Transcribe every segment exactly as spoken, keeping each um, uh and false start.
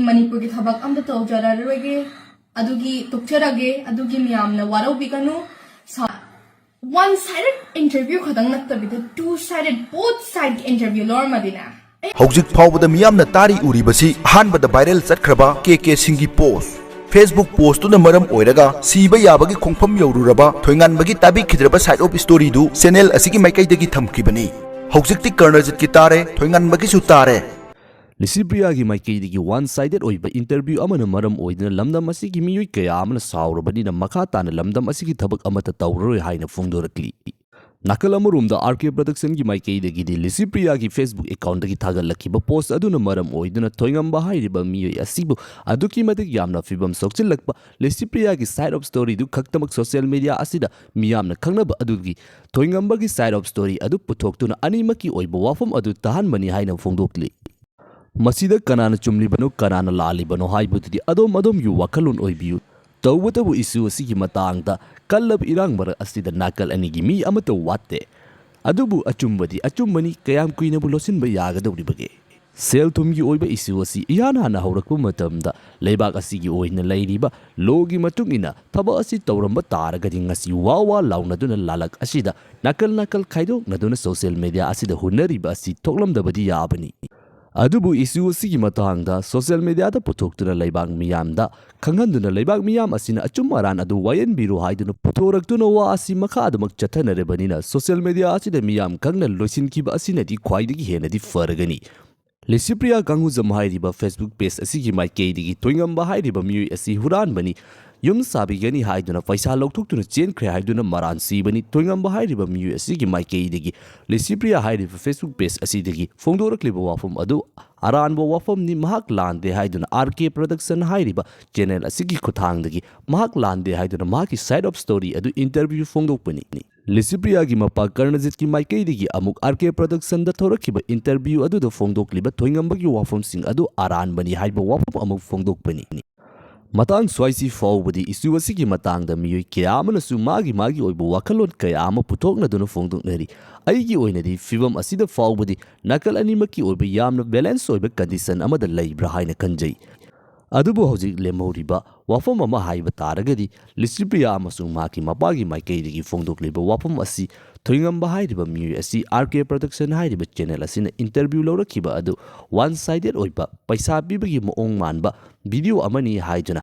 ꯃꯅꯤꯄꯨꯔꯒꯤ ꯊꯕꯛ ꯑꯝꯇ ꯇꯧꯖꯔꯔꯣꯏꯒꯦ, ꯑꯗꯨꯒꯤ ꯇꯣꯛꯆꯔꯒꯦ, ꯑꯗꯨꯒꯤ ꯃꯌꯥꯝꯅ ꯋꯥꯔꯧꯕꯤꯒꯅꯨ꯫ One sided interview ꯈꯛꯇꯪ ꯅꯠꯇꯕꯤꯗ two sided, both side interview ꯂꯧꯔꯝꯃꯗꯤꯅꯦ꯫ ꯍꯧꯖꯤꯛ ꯐꯥꯎꯕꯗ ꯃꯤꯌꯥꯝꯅ ꯇꯥꯔꯤ ꯎꯔꯤꯕꯁꯤ ꯑꯍꯥꯟꯕꯗ ꯚꯥꯏꯔꯦꯜ ꯆꯠꯈ꯭ꯔꯕ ꯀꯦ ꯀꯦ ꯁꯤꯡꯒꯤ ꯄꯣꯁ꯫ ꯐꯦꯁꯕꯨꯛ ꯄꯣꯁꯇꯨꯅ ꯃꯔꯝ ꯑꯣꯏꯔꯒ ꯁꯤꯕ ꯌꯥꯕꯒꯤ ꯈꯣꯡꯐꯝ ꯌꯧꯔꯨꯔꯕ ꯊꯣꯏꯉꯥꯟꯕꯒꯤ ꯇꯥꯕꯤꯈꯤꯗ꯭ꯔꯕ ꯁꯥꯏꯠ ꯑꯣꯐ ꯁ꯭ꯇꯣꯔꯤꯗꯨ ꯆꯦꯅꯦꯜ ꯑꯁꯤꯒꯤ ꯃꯥꯏꯀꯩꯗꯒꯤ ꯊꯝꯈꯤꯕꯅꯤ꯫ ꯍꯧꯖꯤꯛꯇꯤ ꯀꯔꯅꯖꯤꯠꯀꯤ ꯇꯥꯔꯦ, ꯊꯣꯏꯉꯥꯟꯕꯒꯤꯁꯨ ꯇꯥꯔꯦ꯫ ꯂꯤꯁꯤꯄ꯭ꯔꯤꯌꯥꯒꯤ ꯃꯥꯏꯀꯩꯗꯒꯤ ꯋꯥꯟ ꯁꯥꯏꯗꯦꯠ ꯑꯣꯏꯕ ꯏꯟꯇꯔꯚ꯭ꯌꯨ ꯑꯃꯅ ꯃꯔꯝ ꯑꯣꯏꯗꯨꯅ ꯂꯝꯗꯝ ꯑꯁꯤꯒꯤ ꯃꯤꯑꯣꯏ ꯀꯌꯥ ꯑꯃꯅ ꯁꯥꯎꯔꯕꯅꯤꯅ ꯃꯈꯥ ꯇꯥꯅ ꯂꯝꯗꯝ ꯑꯁꯤꯒꯤ ꯊꯕꯛ ꯑꯃꯠꯇ ꯇꯧꯔꯔꯣꯏ ꯍꯥꯏꯅ ꯐꯣꯡꯗꯣꯔꯛꯂꯤ꯫ ꯅꯥꯀꯜ ꯑꯃꯔꯣꯝꯗ ꯑꯥꯔ ꯀꯦ ꯄ꯭ꯔꯗꯛꯁꯟꯒꯤ ꯃꯥꯏꯀꯩꯗꯒꯤꯗꯤ ꯂꯤꯁꯤꯄ꯭ꯔꯤꯌꯥꯒꯤ ꯐꯦꯁꯕꯨꯛ ꯑꯦꯀꯥꯎꯟꯗꯒꯤ ꯊꯥꯒꯠꯂꯛꯈꯤꯕ ꯄꯣꯁ ꯑꯗꯨꯅ ꯃꯔꯝ ꯑꯣꯏꯗꯨꯅ ꯊꯣꯏꯉꯝꯕ ꯍꯥꯏꯔꯤꯕ ꯃꯤꯑꯣꯏ ꯑꯁꯤꯕꯨ ꯑꯗꯨꯛꯀꯤ ꯃꯇꯤꯛ ꯌꯥꯝꯅ ꯐꯤꯕꯝ ꯁꯣꯛꯆꯤꯜꯂꯛꯄ, ꯂꯤꯁꯤꯄ꯭ꯔꯤꯌꯥꯒꯤ ꯁꯥꯏꯠ ꯑꯣꯐ ꯁ꯭ꯇꯣꯔꯤꯗꯨ ꯈꯛꯇꯃꯛ ꯁꯣꯁꯤꯌꯦꯜ ꯃꯤꯗꯤꯌꯥ ꯑꯁꯤꯗ ꯃꯤꯌꯥꯝꯅ ꯈꯪꯅꯕ ꯑꯗꯨꯒꯤ ꯊꯣꯏꯉꯝꯕꯒꯤ ꯁꯥꯏꯠ ꯑꯣꯐ ꯁ꯭ꯇꯣꯔꯤ ꯑꯗꯨ ꯄꯨꯊꯣꯛꯇꯨꯅ ꯑꯅꯤꯃꯛꯀꯤ ꯑꯣꯏꯕ ꯋꯥꯐꯝ ꯑꯗꯨ ꯇꯥꯍꯟꯕꯅꯤ ꯍꯥꯏꯅ ꯐꯣꯡꯗꯣꯛꯂꯤ꯫ ꯃꯁꯤꯗ ꯀꯅꯥꯅ ꯆꯨꯝꯂꯤꯕꯅꯣ, ꯀꯅꯥꯅ ꯂꯥꯜꯂꯤꯕꯅꯣ ꯍꯥꯏꯕꯗꯨꯗꯤ ꯑꯗꯣꯝ ꯑꯗꯣꯝꯒꯤ ꯋꯥꯈꯜꯂꯣꯟ ꯑꯣꯏꯕꯤꯌꯨ꯫ ꯇꯧꯕꯇꯕꯨ ꯏꯁꯨ ꯑꯁꯤꯒꯤ ꯃꯇꯥꯡꯗ ꯀꯜꯂꯕ ꯏꯔꯥꯡ ꯃꯔꯛ ꯑꯁꯤꯗ ꯅꯥꯀꯜ ꯑꯅꯤꯒꯤ ꯃꯤ ꯑꯃꯠꯇ ꯋꯥꯠꯇꯦ꯫ ꯑꯗꯨꯕꯨ ꯑꯆꯨꯝꯕꯗꯤ ꯑꯆꯨꯝꯕꯅꯤ, ꯀꯌꯥꯝ ꯀꯨꯏꯅꯕꯨ ꯂꯣꯠꯁꯤꯟꯕ ꯌꯥꯒꯗꯧꯔꯤꯕꯒꯦ? ꯁꯦꯜ ꯊꯨꯝꯒꯤ ꯑꯣꯏꯕ ꯏꯁꯨ ꯑꯁꯤ ꯏꯍꯥꯟ ꯍꯥꯟꯅ ꯍꯧꯔꯛꯄ ꯃꯇꯝꯗ ꯂꯩꯕꯥꯛ ꯑꯁꯤꯒꯤ ꯑꯣꯏꯅ ꯂꯩꯔꯤꯕ ꯂꯣꯒꯤ ꯃꯇꯨꯡ ꯏꯟꯅ ꯊꯕꯛ ꯑꯁꯤ ꯇꯧꯔꯝꯕ ꯇꯥꯔꯒꯗꯤ ꯉꯁꯤ ꯋꯥ ꯋꯥ ꯂꯥꯎꯅꯗꯨꯅ ꯂꯥꯂꯛ ꯑꯁꯤꯗ ꯅꯥꯀꯜ ꯅꯥꯀꯜ ꯈꯥꯏꯗꯣꯛꯅꯗꯨꯅ ꯁꯣꯁꯤꯌꯦꯜ ꯃꯤꯗꯤꯌꯥ ꯑꯁꯤꯗ ꯍꯨꯟꯅꯔꯤꯕ ꯑꯁꯤ ꯊꯣꯛꯂꯝꯗꯕꯗꯤ ꯌꯥꯕꯅꯤ꯫ ꯑꯗꯨꯕꯨ ꯏꯁꯨ ꯑꯁꯤꯒꯤ ꯃꯇꯥꯡꯗ ꯁꯣꯁꯤꯌꯦꯜ ꯃꯤꯗꯤꯌꯥꯗ ꯄꯨꯊꯣꯛꯇꯨꯅ ꯂꯩꯕꯥꯛ ꯃꯤꯌꯥꯝꯗ ꯈꯪꯍꯟꯗꯨꯅ ꯂꯩꯕꯥꯛ ꯃꯤꯌꯥꯝ ꯑꯁꯤꯅ ꯑꯆꯨꯝ ꯑꯔꯥꯟ ꯑꯗꯨ ꯋꯥꯌꯦꯟꯕꯤꯔꯣ ꯍꯥꯏꯗꯨꯅ ꯄꯨꯊꯣꯔꯛꯇꯨꯅ ꯋꯥ ꯑꯁꯤ ꯃꯈꯥ ꯑꯗꯨꯃꯛ ꯆꯠꯊꯅꯔꯕꯅꯤꯅ ꯁꯣꯁꯤꯌꯦꯜ ꯃꯤꯗꯤꯌꯥ ꯑꯁꯤꯗ ꯃꯤꯌꯥꯝ ꯈꯪꯅ ꯂꯣꯏꯁꯤꯟꯈꯤꯕ ꯑꯁꯤꯅꯗꯤ ꯈ꯭ꯋꯥꯏꯗꯒꯤ ꯍꯦꯟꯅꯗꯤ ꯐꯔꯒꯅꯤ꯫ ꯂꯤꯁꯤꯄ꯭ꯔꯤꯌꯥ ꯀꯥꯡꯍꯨꯖꯝ ꯍꯥꯏꯔꯤꯕ ꯐꯦꯁꯕꯨꯛ ꯄꯦꯖ ꯑꯁꯤꯒꯤ ꯃꯥꯏꯀꯩꯗꯒꯤ ꯊꯣꯏꯉꯝꯕ ꯍꯥꯏꯔꯤꯕ ꯃꯤꯑꯣꯏ ꯑꯁꯤ ꯍꯨꯔꯥꯟꯕꯅꯤ, ꯌꯨꯝ ꯁꯥꯕꯤꯒꯅꯤ ꯍꯥꯏꯗꯨꯅ ꯄꯩꯁꯥ ꯂꯧꯊꯣꯛꯇꯨꯅ ꯆꯦꯟꯈ꯭ꯔꯦ ꯍꯥꯏꯗꯨꯅ ꯃꯔꯥꯟ ꯁꯤꯕꯅꯤ꯫ ꯊꯣꯏꯉꯝꯕ ꯍꯥꯏꯔꯤꯕ ꯃꯤꯑꯣꯏ ꯑꯁꯤꯒꯤ ꯃꯥꯏꯀꯩꯗꯒꯤ ꯂꯤꯁꯤꯄ꯭ꯔꯤꯌꯥ ꯍꯥꯏꯔꯤꯕ ꯐꯦꯁꯕꯨꯛ ꯄꯦꯖ ꯑꯁꯤꯗꯒꯤ ꯐꯣꯡꯗꯣꯔꯛꯂꯤꯕ ꯋꯥꯐꯝ ꯑꯗꯨ ꯑꯔꯥꯟꯕ ꯋꯥꯐꯝꯅꯤ, ꯃꯍꯥꯛ ꯂꯥꯟꯗꯦ ꯍꯥꯏꯗꯨꯅ ꯑꯥꯔ ꯀꯦ ꯄ꯭ꯔꯗꯛꯁꯟ ꯍꯥꯏꯔꯤꯕ ꯆꯦꯅꯦꯜ ꯑꯁꯤꯒꯤ ꯈꯨꯠꯊꯥꯡꯗꯒꯤ ꯃꯍꯥꯛ ꯂꯥꯟꯗꯦ ꯍꯥꯏꯗꯨꯅ ꯃꯍꯥꯛꯀꯤ ꯁꯥꯏꯠ ꯑꯣꯐ ꯁ꯭ꯇꯣꯔꯤ ꯑꯗꯨ ꯏꯟꯇꯔꯚ꯭ꯌꯨ ꯐꯣꯡꯗꯣꯛꯄꯅꯤ꯫ ꯂꯤꯁꯤꯄ꯭ꯔꯤꯌꯥꯒꯤ ꯃꯄꯥ ꯀꯔꯅꯖꯤꯠꯀꯤ ꯃꯥꯏꯀꯩꯗꯒꯤ ꯑꯃꯨꯛ ꯑꯥꯔ ꯀꯦ ꯄ꯭ꯔꯗꯛꯁꯟꯗ ꯊꯣꯔꯛꯈꯤꯕ ꯏꯟꯇꯔꯚ꯭ꯌꯨ ꯑꯗꯨꯗ ꯐꯣꯡꯗꯣꯛꯂꯤꯕ ꯊꯣꯏꯉꯝꯕꯒꯤ ꯋꯥꯐꯝꯁꯤꯡ ꯑꯗꯨ ꯑꯔꯥꯟꯕꯅꯤ ꯍꯥꯏꯕ ꯋꯥꯐꯝ ꯑꯃꯨꯛ ꯐꯣꯡꯗꯣꯛꯄꯅꯤ꯫ ꯃꯇꯥꯡ ꯁ꯭ꯋꯥꯏꯁꯤ ꯐꯥꯎꯕꯗꯤ ꯏꯁꯨ ꯑꯁꯤꯒꯤ ꯃꯇꯥꯡꯗ ꯃꯤꯑꯣꯏ ꯀꯌꯥ ꯑꯃꯅꯁꯨ ꯃꯥꯒꯤ ꯃꯥꯒꯤ ꯑꯣꯏꯕ ꯋꯥꯈꯜꯂꯣꯟ ꯀꯌꯥ ꯑꯃ ꯄꯨꯊꯣꯛꯅꯗꯨꯅ ꯐꯣꯡꯗꯣꯛꯅꯔꯤ꯫ ꯑꯩꯒꯤ ꯑꯣꯏꯅꯗꯤ ꯐꯤꯕꯝ ꯑꯁꯤꯗ ꯐꯥꯎꯕꯗꯤ ꯅꯥꯀꯜ ꯑꯅꯤꯃꯛꯀꯤ ꯑꯣꯏꯕ ꯌꯥꯝꯅ ꯕꯦꯂꯦꯟꯁ ꯑꯣꯏꯕ ꯀꯟꯗꯤꯁꯟ ꯑꯃꯗ ꯂꯩꯕ꯭ꯔꯥ ꯍꯥꯏꯅ ꯈꯟꯖꯩ꯫ ꯑꯗꯨꯕꯨ ꯍꯧꯖꯤꯛ ꯂꯦꯝꯍꯧꯔꯤꯕ ꯋꯥꯐꯝ ꯑꯃ ꯍꯥꯏꯕ ꯇꯥꯔꯒꯗꯤ, ꯂꯤꯁꯤꯄ꯭ꯔꯤꯌꯥ ꯑꯃꯁꯨꯡ ꯃꯍꯥꯛꯀꯤ ꯃꯄꯥꯒꯤ ꯃꯥꯏꯀꯩꯗꯒꯤ ꯐꯣꯡꯗꯣꯛꯂꯤꯕ ꯋꯥꯐꯝ ꯑꯁꯤ ꯊꯣꯏꯉꯝꯕ ꯍꯥꯏꯔꯤꯕ ꯃꯤꯑꯣꯏ ꯑꯁꯤ ꯑꯥꯔ ꯀꯦ ꯄ꯭ꯔꯗꯛꯁꯟ ꯍꯥꯏꯔꯤꯕ ꯆꯦꯅꯦꯜ ꯑꯁꯤꯅ ꯏꯟꯇꯔꯚ꯭ꯌꯨ ꯂꯧꯔꯛꯈꯤꯕ ꯑꯗꯨ ꯋꯥꯟ ꯁꯥꯏꯗꯦꯗ ꯑꯣꯏꯕ, ꯄꯩꯁꯥ ꯄꯤꯕꯒꯤ ꯃꯑꯣꯡ ꯃꯥꯟꯕ ꯚꯤꯗꯤꯑꯣ ꯑꯃꯅꯤ ꯍꯥꯏꯗꯨꯅ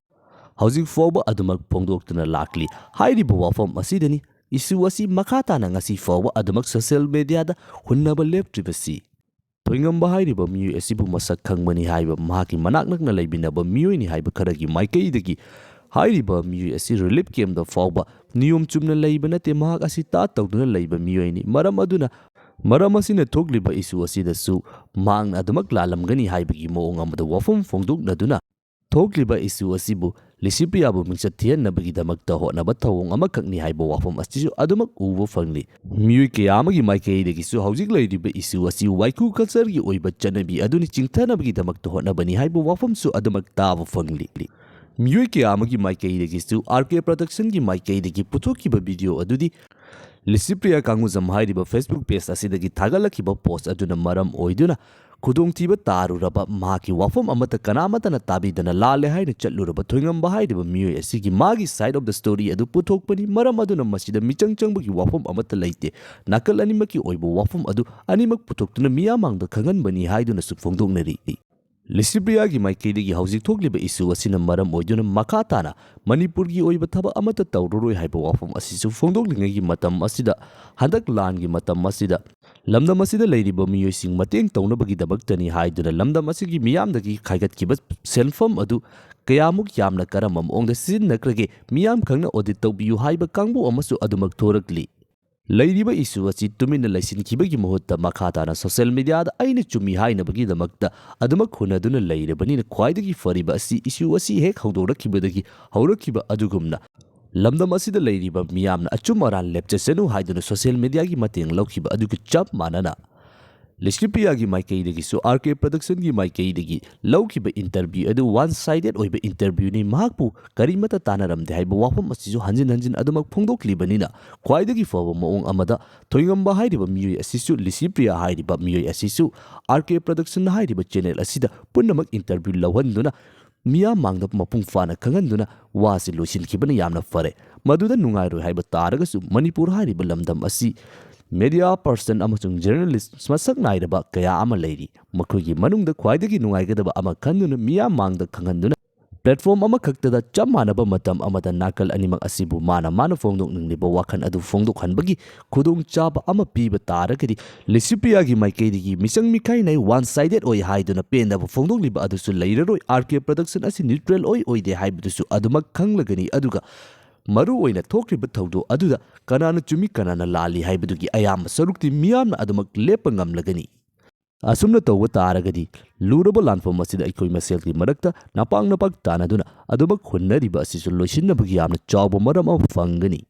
ꯍꯧꯖꯤꯛ ꯐꯥꯎꯕ ꯑꯗꯨꯃꯛ ꯐꯣꯡꯗꯣꯛꯇꯨꯅ ꯂꯥꯛꯂꯤ꯫ ꯍꯥꯏꯔꯤꯕ ꯋꯥꯐꯝ ꯑꯁꯤꯗꯅꯤ ꯏꯁꯨ ꯑꯁꯤ ꯃꯈꯥ ꯇꯥꯅ ꯉꯁꯤ ꯐꯥꯎꯕ ꯑꯗꯨꯃꯛ ꯁꯣꯁꯤꯌꯦꯜ ꯃꯦꯗꯤꯌꯥꯗ ꯍꯨꯟꯅꯕ ꯂꯦꯞꯇ꯭ꯔꯤꯕꯁꯤ꯫ ꯊꯣꯏꯉꯝꯕ ꯍꯥꯏꯔꯤꯕ ꯃꯤꯑꯣꯏ ꯑꯁꯤꯕꯨ ꯃꯁꯛ ꯈꯪꯕꯅꯤ ꯍꯥꯏꯕ ꯃꯍꯥꯛꯀꯤ ꯃꯅꯥꯛ ꯅꯛꯅ ꯂꯩꯃꯤꯟꯅꯕ ꯃꯤꯑꯣꯏꯅꯤ ꯍꯥꯏꯕ ꯈꯔꯒꯤ ꯃꯥꯏꯀꯩꯗꯒꯤ ꯍꯥꯏꯔꯤꯕ ꯃꯤꯑꯣꯏ ꯑꯁꯤ ꯔꯤꯂꯤꯐ ꯀꯦꯝꯞꯇ ꯐꯥꯎꯕ ꯅꯤꯌꯣꯝ ꯆꯨꯝꯅ ꯂꯩꯕ ꯅꯠꯇꯦ, ꯃꯍꯥꯛ ꯑꯁꯤ ꯇꯥꯠ ꯇꯧꯗꯨꯅ ꯂꯩꯕ ꯃꯤꯑꯣꯏꯅꯤ, ꯃꯔꯝ ꯑꯗꯨꯅ ꯃꯔꯝ ꯑꯁꯤꯅ ꯊꯣꯛꯂꯤꯕ ꯏꯁꯨ ꯑꯁꯤꯗꯁꯨ ꯃꯍꯥꯛꯅ ꯑꯗꯨꯃꯛ ꯂꯥꯜꯂꯝꯒꯅꯤ ꯍꯥꯏꯕꯒꯤ ꯃꯑꯣꯡ ꯑꯃꯗ ꯋꯥꯐꯝ ꯐꯣꯡꯗꯣꯛꯅꯗꯨꯅ ꯊꯣꯛꯂꯤꯕ ꯏꯁꯨ ꯑꯁꯤꯕꯨ ꯂꯤꯁꯤꯄ꯭ꯔꯤꯌꯥꯕꯨ ꯃꯤꯡꯆꯠ ꯊꯤꯍꯟꯅꯕꯒꯤꯗꯃꯛꯇ ꯍꯣꯠꯅꯕ ꯊꯧꯑꯣꯡ ꯑꯃꯈꯛꯅꯤ ꯍꯥꯏꯕ ꯋꯥꯐꯝ ꯑꯁꯤꯁꯨ ꯑꯗꯨꯃꯛ ꯎꯕ ꯐꯪꯂꯤ꯫ ꯃꯤꯑꯣꯏ ꯀꯌꯥ ꯑꯃꯒꯤ ꯃꯥꯏꯀꯩꯗꯒꯤꯁꯨ ꯍꯧꯖꯤꯛ ꯂꯩꯔꯤꯕ ꯏꯁꯨ ꯑꯁꯤ ꯋꯥꯏꯈꯨ ꯀꯜꯆꯔꯒꯤ ꯑꯣꯏꯕ ꯆꯠꯅꯕꯤ ꯑꯗꯨꯅꯤ ꯆꯤꯡꯊꯅꯕꯒꯤꯗꯃꯛꯇ ꯍꯣꯠꯅꯕꯅꯤ ꯍꯥꯏꯕ ꯋꯥꯐꯝꯁꯨ ꯑꯗꯨꯃꯛ ꯇꯥꯕ ꯐꯪꯂꯤ꯫ ꯃꯤꯑꯣꯏ ꯀꯌꯥ ꯑꯃꯒꯤ ꯃꯥꯏꯀꯩꯗꯒꯤꯁꯨ ꯑꯥꯔ ꯀꯦ ꯄ꯭ꯔꯗꯛꯁꯟꯒꯤ ꯃꯥꯏꯀꯩꯗꯒꯤ ꯄꯨꯊꯣꯛꯈꯤꯕ ꯚꯤꯗꯤꯑꯣ ꯑꯗꯨꯗꯤ ꯂꯤꯁꯤꯄ꯭ꯔꯤꯌꯥ ꯀꯥꯡꯒꯨꯖꯝ ꯍꯥꯏꯔꯤꯕ ꯐꯦꯁꯕꯨꯛ ꯄꯦꯖ ꯑꯁꯤꯗꯒꯤ ꯊꯥꯒꯠꯂꯛꯈꯤꯕ ꯄꯣꯁ ꯑꯗꯨꯅ ꯃꯔꯝ ꯑꯣꯏꯗꯨꯅ ꯈꯨꯗꯣꯡꯊꯤꯕ ꯇꯥꯔꯨꯔꯕ ꯃꯍꯥꯛꯀꯤ ꯋꯥꯐꯝ ꯑꯃꯠꯇ ꯀꯅꯥꯃꯠꯇꯅ ꯇꯥꯕꯤꯗꯅ ꯂꯥꯜꯂꯦ ꯍꯥꯏꯅ ꯆꯠꯂꯨꯔꯕ ꯊꯣꯏꯉꯝꯕ ꯍꯥꯏꯔꯤꯕ ꯃꯤꯑꯣꯏ ꯑꯁꯤꯒꯤ ꯃꯥꯒꯤ side of the story ꯑꯗꯨ ꯄꯨꯊꯣꯛꯄꯅꯤ꯫ ꯃꯔꯝ ꯑꯗꯨꯅ ꯃꯁꯤꯗ ꯃꯤꯆꯪ ꯆꯪꯕꯒꯤ ꯋꯥꯐꯝ ꯑꯃꯠꯇ ꯂꯩꯇꯦ꯫ ꯅꯥꯀꯜ ꯑꯅꯤꯃꯛꯀꯤ ꯑꯣꯏꯕ ꯋꯥꯐꯝ ꯑꯗꯨ ꯑꯅꯤꯃꯛ ꯄꯨꯊꯣꯛꯇꯨꯅ ꯃꯤꯌꯥꯝ ꯃꯥꯡꯗ ꯈꯪꯍꯟꯕꯅꯤ ꯍꯥꯏꯗꯨꯅꯁꯨ ꯐꯣꯡꯗꯣꯛꯅꯔꯤ꯫ ꯂꯤꯁꯤꯄ꯭ꯔꯤꯌꯥꯒꯤ ꯃꯥꯏꯀꯩꯗꯒꯤ ꯍꯧꯖꯤꯛ ꯊꯣꯛꯂꯤꯕ ꯏꯁꯨ ꯑꯁꯤꯅ ꯃꯔꯝ ꯑꯣꯏꯗꯨꯅ ꯃꯈꯥ ꯇꯥꯅ ꯃꯅꯤꯄꯨꯔꯒꯤ ꯑꯣꯏꯕ ꯊꯕꯛ ꯑꯃꯠꯇ ꯇꯧꯔꯔꯣꯏ ꯍꯥꯏꯕ ꯋꯥꯐꯝ ꯑꯁꯤꯁꯨ ꯐꯣꯡꯗꯣꯛꯂꯤꯉꯩꯒꯤ ꯃꯇꯝ ꯑꯁꯤꯗ, ꯍꯟꯗꯛ ꯂꯥꯟꯒꯤ ꯃꯇꯝ ꯑꯁꯤꯗ ꯂꯝꯗꯝ ꯑꯁꯤꯗ ꯂꯩꯔꯤꯕ ꯃꯤꯑꯣꯏꯁꯤꯡ ꯃꯇꯦꯡ ꯇꯧꯅꯕꯒꯤꯗꯃꯛꯇꯅꯤ ꯍꯥꯏꯗꯨꯅ ꯂꯝꯗꯝ ꯑꯁꯤꯒꯤ ꯃꯤꯌꯥꯝꯗꯒꯤ ꯈꯥꯏꯒꯠꯈꯤꯕ ꯁꯦꯟꯐꯝ ꯑꯗꯨ ꯀꯌꯥꯃꯨꯛ ꯌꯥꯝꯅ ꯀꯔꯝꯕ ꯃꯑꯣꯡꯗ ꯁꯤꯖꯤꯟꯅꯈ꯭ꯔꯒꯦ, ꯃꯤꯌꯥꯝ ꯈꯪꯅ audit ꯇꯧꯕꯤꯌꯨ ꯍꯥꯏꯕ ꯀꯥꯡꯕꯨ ꯑꯃꯁꯨ ꯑꯗꯨꯃꯛ ꯊꯣꯔꯛꯂꯤ꯫ ꯂꯩꯔꯤꯕ ꯏꯁꯨ ꯑꯁꯤ ꯇꯨꯃꯤꯟꯅ ꯂꯩꯁꯤꯟꯈꯤꯕꯒꯤ ꯃꯍꯨꯠꯇ ꯃꯈꯥ ꯇꯥꯅ ꯁꯣꯁꯤꯌꯦꯜ ꯃꯦꯗꯤꯌꯥꯗ ꯑꯩꯅ ꯆꯨꯝꯃꯤ ꯍꯥꯏꯅꯕꯒꯤꯗꯃꯛꯇ ꯑꯗꯨꯃꯛ ꯍꯨꯟꯅꯗꯨꯅ ꯂꯩꯔꯕꯅꯤꯅ ꯈ꯭ꯋꯥꯏꯗꯒꯤ ꯐꯔꯤꯕ ꯑꯁꯤ ꯏꯁꯨ ꯑꯁꯤ ꯍꯦꯛ ꯍꯧꯗꯣꯔꯛꯈꯤꯕꯗꯒꯤ ꯍꯧꯔꯛꯈꯤꯕ ꯑꯗꯨꯒꯨꯝꯅ ꯂꯝꯗꯝ ꯑꯁꯤꯗ ꯂꯩꯔꯤꯕ ꯃꯤꯌꯥꯝꯅ ꯑꯆꯨꯝ ꯑꯔꯥꯟ ꯂꯦꯞꯆꯁꯅꯨ ꯍꯥꯏꯗꯨꯅ ꯁꯣꯁꯤꯌꯦꯜ ꯃꯦꯗꯤꯌꯥꯒꯤ ꯃꯇꯦꯡ ꯂꯧꯈꯤꯕ ꯑꯗꯨꯒ ꯆꯞ ꯃꯥꯟꯅꯅ ꯂꯤꯁꯤꯄ꯭ꯔꯤꯌꯥꯒꯤ ꯃꯥꯏꯀꯩꯗꯒꯤꯁꯨ, ꯑꯥꯔ ꯀꯦ ꯄ꯭ꯔꯗꯛꯁꯟꯒꯤ ꯃꯥꯏꯀꯩꯗꯒꯤ ꯂꯧꯈꯤꯕ ꯏꯟꯇꯔꯚ꯭ꯌꯨ ꯑꯗꯨ ꯋꯥꯟ ꯁꯥꯏꯗꯦꯗ ꯑꯣꯏꯕ ꯏꯟꯇꯔꯚ꯭ꯌꯨꯅꯤ, ꯃꯍꯥꯛꯄꯨ ꯀꯔꯤꯃꯠꯇ ꯇꯥꯟꯅꯔꯝꯗꯦ ꯍꯥꯏꯕ ꯋꯥꯐꯝ ꯑꯁꯤꯁꯨ ꯍꯟꯖꯤꯟ ꯍꯟꯖꯤꯟ ꯑꯗꯨꯃꯛ ꯐꯣꯡꯗꯣꯛꯂꯤꯕꯅꯤꯅ, ꯈ꯭ꯋꯥꯏꯗꯒꯤ ꯐꯕ ꯃꯑꯣꯡ ꯑꯃꯗ ꯊꯣꯏꯉꯝꯕ ꯍꯥꯏꯔꯤꯕ ꯃꯤꯑꯣꯏ ꯑꯁꯤꯁꯨ, ꯂꯤꯁꯤꯄ꯭ꯔꯤꯌꯥ ꯍꯥꯏꯔꯤꯕ ꯃꯤꯑꯣꯏ ꯑꯁꯤꯁꯨ, ꯑꯥꯔ ꯀꯦ ꯄ꯭ꯔꯗꯛꯁꯟ ꯍꯥꯏꯔꯤꯕ ꯆꯦꯅꯦꯜ ꯑꯁꯤꯗ ꯄꯨꯝꯅꯃꯛ ꯏꯟꯇꯔꯚ꯭ꯌꯨ ꯂꯧꯍꯟꯗꯨꯅ ꯃꯤꯌꯥꯝ ꯃꯥꯡꯗ ꯃꯄꯨꯡ ꯐꯥꯅ ꯈꯪꯍꯟꯗꯨꯅ ꯋꯥꯁꯤ ꯂꯣꯏꯁꯤꯟꯈꯤꯕꯅ ꯌꯥꯝꯅ ꯐꯔꯦ꯫ ꯃꯗꯨꯗ ꯅꯨꯡꯉꯥꯏꯔꯣꯏ ꯍꯥꯏꯕ ꯇꯥꯔꯒꯁꯨ, ꯃꯅꯤꯄꯨꯔ ꯍꯥꯏꯔꯤꯕ ꯂꯝꯗꯝ ꯑꯁꯤ ꯃꯦꯗꯤꯌꯥ ꯄꯔꯁꯟ ꯑꯃꯁꯨꯡ ꯖꯔꯅꯦꯂꯤꯁ ꯃꯁꯛ ꯅꯥꯏꯔꯕ ꯀꯌꯥ ꯑꯃ ꯂꯩꯔꯤ꯫ ꯃꯈꯣꯏꯒꯤ ꯃꯅꯨꯡꯗ ꯈ꯭ꯋꯥꯏꯗꯒꯤ ꯅꯨꯡꯉꯥꯏꯒꯗꯕ ꯑꯃ ꯈꯟꯗꯨꯅ ꯃꯤꯌꯥꯝ ꯃꯥꯡꯗ ꯈꯪꯍꯟꯗꯨꯅ, ꯄ꯭ꯂꯦꯠꯐꯣꯔꯝ ꯑꯃꯈꯛꯇꯗ ꯆꯞ ꯃꯥꯟꯅꯕ ꯃꯇꯝ ꯑꯃꯗ ꯅꯥꯀꯜ ꯑꯅꯤꯃꯛ ꯑꯁꯤꯕꯨ ꯃꯥꯅ ꯃꯥꯅ ꯐꯣꯡꯗꯣꯛꯅꯤꯡꯂꯤꯕ ꯋꯥꯈꯜ ꯑꯗꯨ ꯐꯣꯡꯗꯣꯛꯍꯟꯕꯒꯤ ꯈꯨꯗꯣꯡꯆꯥꯕ ꯑꯃ ꯄꯤꯕ ꯇꯥꯔꯒꯗꯤ, ꯂꯤꯁꯤꯄ꯭ꯔꯤꯌꯥꯒꯤ ꯃꯥꯏꯀꯩꯗꯒꯤ ꯃꯤꯆꯪ ꯃꯤꯈꯥꯏ ꯅꯥꯏ, ꯋꯥꯟ ꯁꯥꯏꯗꯦꯗ ꯑꯣꯏ ꯍꯥꯏꯗꯨꯅ ꯄꯦꯟꯗꯕ ꯐꯣꯡꯗꯣꯛꯂꯤꯕ ꯑꯗꯨꯁꯨ ꯂꯩꯔꯔꯣꯏ꯫ ꯑꯥꯔ ꯀꯦ ꯄ꯭ꯔꯗꯛꯁꯟ ꯑꯁꯤ ꯅ꯭ꯌꯨꯇ꯭ꯔꯦꯜ ꯑꯣꯏ ꯑꯣꯏꯗꯦ ꯍꯥꯏꯕꯗꯨꯁꯨ ꯑꯗꯨꯃꯛ ꯈꯪꯂꯒꯅꯤ, ꯑꯗꯨꯒ ꯃꯔꯨ ꯑꯣꯏꯅ ꯊꯣꯛꯈ꯭ꯔꯤꯕ ꯊꯧꯗꯣꯛ ꯑꯗꯨꯗ ꯀꯅꯥꯅ ꯆꯨꯝꯃꯤ ꯀꯅꯥꯅ ꯂꯥꯜꯂꯤ ꯍꯥꯏꯕꯗꯨꯒꯤ ꯑꯌꯥꯝꯕ ꯁꯔꯨꯛꯇꯤ ꯃꯤꯌꯥꯝꯅ ꯑꯗꯨꯃꯛ ꯂꯦꯞꯄ ꯉꯝꯂꯒꯅꯤ꯫ ꯑꯁꯨꯝꯅ ꯇꯧꯕ ꯇꯥꯔꯒꯗꯤ, ꯂꯨꯔꯕ ꯂꯥꯟꯐꯝ ꯑꯁꯤꯗ ꯑꯩꯈꯣꯏ ꯃꯁꯦꯜꯒꯤ ꯃꯔꯛꯇ ꯅꯄꯥꯛ ꯅꯄꯥꯛ ꯇꯥꯟꯅꯗꯨꯅ ꯑꯗꯨꯃꯛ ꯍꯨꯟꯅꯔꯤꯕ ꯑꯁꯤꯁꯨ ꯂꯣꯏꯁꯤꯟꯅꯕꯒꯤ ꯌꯥꯝꯅ ꯆꯥꯎꯕ ꯃꯔꯝ ꯑꯃ ꯐꯪꯒꯅꯤ꯫